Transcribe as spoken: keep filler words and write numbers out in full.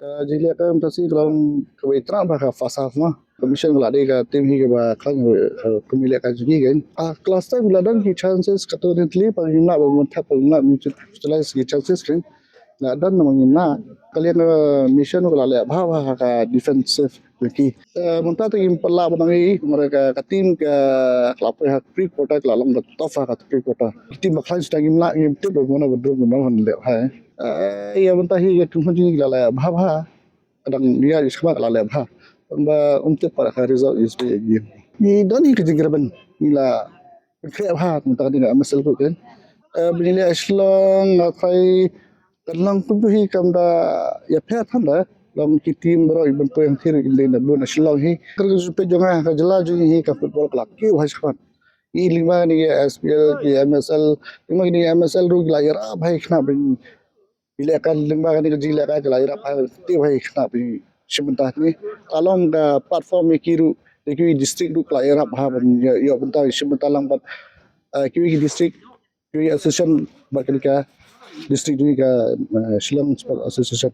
Jingïalehkai mynta shi ka long kaba itynnad bha ka first half ma. Ka mission ka la dei ka team hi kaba khlaiñ, eh, ka jingïalehkai jong ki kan. Ah, ka last time la don ki chances katto katne tylli, pat ngim lah ban thep, ngim lah ban utilize ki chances kan. La don namar ngim lah. Ka liang ka mission ka la leh bha bha ka defensive jong ki. Eh, mynta te ngim pat lah ban ong ei, namar ka, ka team ka, ka la poi ha pre quarter, ka la long ka tough ha ka pre quarter. Ka team ba khlaiñ sdang ngim lah, ngim tip ba mano ba draw, ba mano ban leh bha. Eh, ïa mynta hi ka kynhun jong ngi ki la leh bha bha. Ka dang ïa, ïa shkma ka la leh bha. Tang ba ym tip pat ka result is be again. Ngi don hi ka jingkyrmen, ngi la khreh bha mynta ka ding ka M S L ruh kan. Eh, ba ngi leh Shillong, nga tharai kan long kumto hi kam da ïapher than da. Long ki team baroh kiban poi hangtei ruh kin dei na bun na Shillong hi. Ka jingpeit jong nga, ka jylla jong ngi hi ka football ka la kiew bha shikmat. Ngi lyngba kane ka S P L, ki M S L, lyngba kane ka M S L ruh ki la ïarap bha hi khnang ba ngi leh ka, lyngba kane ka jingleh ka, ka la ïarap bha, te bha hi khnang ba ngi shim bynta ne. Ka long ka platform ïa ki ruh, ïa ki district ruh ka la ïarap bha ban ïoh, ïoh bynta, shim bynta lang bad, eh, ki district, ki association, bad kane ka district jong ngi ka, eh, Shillong Sport Association.